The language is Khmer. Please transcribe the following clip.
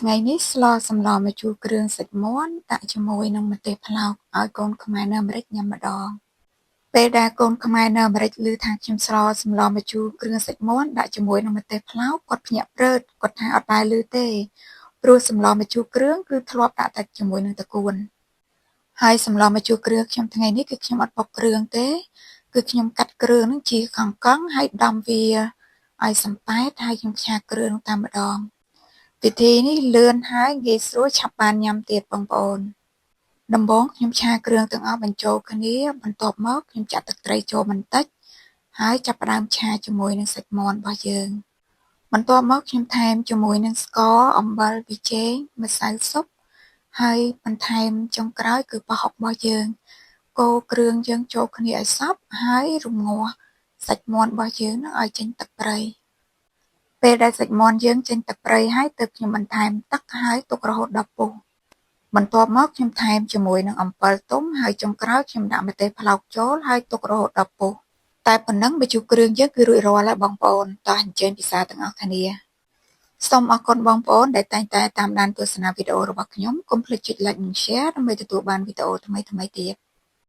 ថ្ងៃនេះស្លសម្លម្ជូរគ្រឿងសាច់មាន់ដាក់ជាមួយនឹងម្ទេសប្លោកឲ្យកូនខ្មែរនៅអាមេរិកញ៉ាំម្ដងពេលដែលកូនខ្មែរនៅអាមេរិកឮថាខ្ញុំស្លសម្លម្ជូរគ្រឿងសាច់មាន់ដាក់ជាមួយនឹងម្ទេសប្លោកគាត់ភ្ញាក់ព្រឺតគាត់ថាអត់ដែលឮទេព្រោះសម្លម្ជូរគ្រឿងគឺធ្លាប់ដាក់តែជាមួយនឹងត្រកួនហើយសម្លម្ជូរគ្រឿងខ្ញុំថ្ងៃនេះគឺខ្ញុំអត់បុកគ្រឿងទេគឺខ្ញុំកាត់គ្រឿងនឹងជាកង់កង់ហើយដំវាឲ្យសំប៉ែតហើយខ្ញុំឆាគ្រឿងតាមម្ដងវិធីនេះលឿនហើយងាយស្រួលឆាប់បានញ៉ាំទៀតបងប្អូនដំបូងខ្ញុំឆាគ្រឿងទាំងអស់បញ្ចូលគ្នាបន្ទាប់មកខ្ញុំចាក់ទឹកត្រីចូលបន្តិចហើយចាប់ផ្ដើមឆាជាមួយនឹងសាច់មាន់របស់យើងបន្ទាប់មកខ្ញុំថែមជាមួយនឹងស្ករអំបិលប៊ីចេងម្សៅស៊ុបហើយបន្ថែមចុងក្រោយគឺប្រហុករបស់យើងកូរគ្រឿងយើងចូលគ្នាឲ្យសព្វហើយរំងាស់សាច់មាន់របស់យើងនឹងឲ្យចេញទឹកត្រីពេលដែលសាច់មាន់យើងចេញទឹកត្រីហើយទើបខ្ញុំបន្ថែមទឹកហើយទុករហូតដល់ពុះបន្ទាប់មកខ្ញុំថែមជាមួយនឹងអំពិលទុំហើយចុងក្រោយខ្ញុំដាក់ម្ទេសប្លោកចូលហើយទុករហូតដល់ពុះតែប៉ុណ្ណឹងម្ជូរគ្រឿងយើងគឺរួចរាល់ហើយបងប្អូនតោះអញ្ជើញពិសាទាំងអស់គ្នាសូមអរគុណបងប្អូនដែលតែងតែតាមដានទស្សនាវីដេអូរបស់ខ្ញុំកុំភ្លេចចុច Like និង Share ដើម្បីទទួលបានវីដេអូថ្មីៗទៀត។